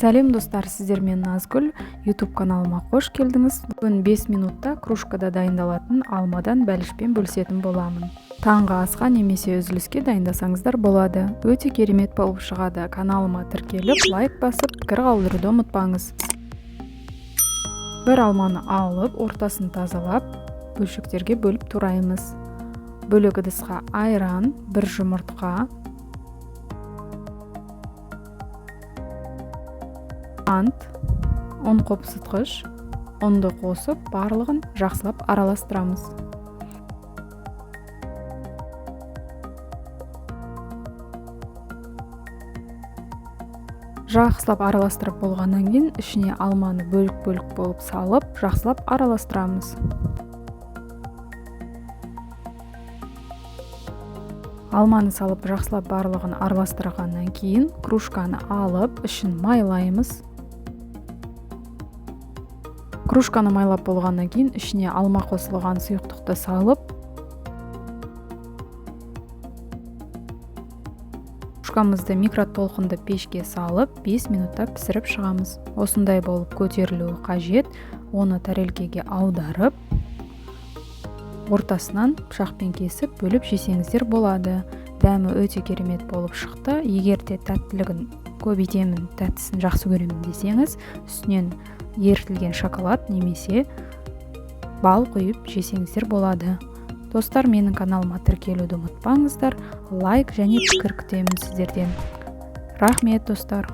Сәлем, достар! Сіздермен Назгүл. YouTube каналыма қош келдіңіз. Бүгін 5 минутта кружкада дайындалатын алмадан бәлішпен бөлісетін боламын. Таңғы асқа немесе үзіліске дайындасаңыздар болады. Өте керемет болып шығады. Каналыма тіркеліп, лайк басып, пікір қалдыруды ұмытпаңыз. Бір алманы алып, ортасын тазалап, бөлшектерге бөліп тураймыз. Бөлек ыдысқа айран, бір жұмыртқа, қант, ұн қопсытқыш, ұнды қосып, барлығын жақсылап араластырамыз. Жақсылап араластырып болғаннан кейін ішіне алманы бөлік-бөлік болып салып, жақсылап араластырамыз. Алманы салып, жақсылап барлығын араластырғаннан кейін кружканы алып, ішін майлаймыз. Кружканы майлап болғаннан кейін ішіне алма қосылған сұйықтықты салып, кружкамызды микротолқынды пешке салып, 5 минутта пісіріп шығамыз. Осындай болып көтерілуі қажет. Оны тарелкеге аударып, ортасынан пышақпен кесіп, бөліп жесеңіздер болады. Дәмі өте керемет болып шықты. Егер де тәттілігін көбейтемін, тәттісін жақсы көремін десеңіз, үстінен ерітілген шоколад немесе бал құйып жесеңіздер болады. Достар, менің каналыма тіркелуді ұмытпаңыздар. Лайк және пікір күтемін сіздерден. Рахмет, достар!